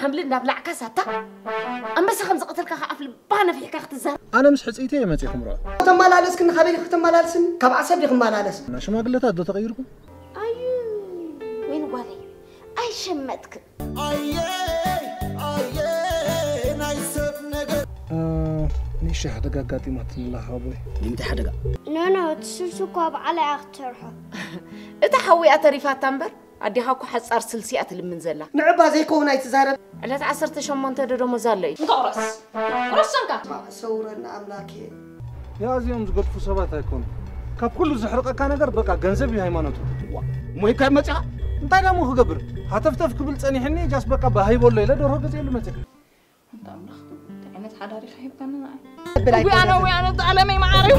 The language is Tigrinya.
ሓምሊ እንዳብላዕካ ሳታ ኣንበሳ ከም ዝቐተልካ ከዓፍ ልባ ነፊሕካ ክትዛረብ። ኣነ ምስ ሕፅይተይ እየ መፅእ ክምርዖ። ከተመላለስክኒ ካበይ ክትመላልስኒ? ካብ ዓሰብ ዲኺ መላለስ? እና ሽማግለታት ዶ ተቐይርኩም? ኣዩ ወይን ጓለይ ኣይሸመጥክን። ኣየ ኣየ ናይ ሰብ ነገር ንእሽተይ ሓደጋ ኣጋጢማትኒ ኣላ ሓወቦይ። ንምንታይ ሓደጋ? ኖኖ እቲ ስልሲ እኮ ኣብ ዓላ እያ ክትሰርሖ። እታ ሓዊኣ ተሪፋታ እምበር ኣዴኻ እኮ ሓጻር ስልሲ እያ ትልምን ዘላ። ንዕባ ዘይከውን ኣይትዛረብ። ዕለት ዓሰርተ ሸሞንተ ዶ ደሞዝ ኣሎ እዩ። እንተ ቁረስ ቁረስ ሰንካ። ሰውረና ኣምላኬ። ያዚኦም ዝገድፉ ሰባት ኣይኮኑ። ካብ ኩሉ ዝሕርቀካ ነገር በቃ ገንዘብ እዩ ሃይማኖቱ። ሞይካ መጽኻ እንታይ ዳሞ ክገብር ሃተፍተፍ ክብል ጸኒሕኒ ጃስ በቃ ብሃይቦሎ ኢለ ደርሆ ገዚኤሉ መጽእ። እንተ ኣምላኽ እንታይ ዓይነት ሓዳር ኢኻ ሂብካኒ ንዓይ? ብላይ ውያነ ውያነ ጣለመይ መዓረዩ።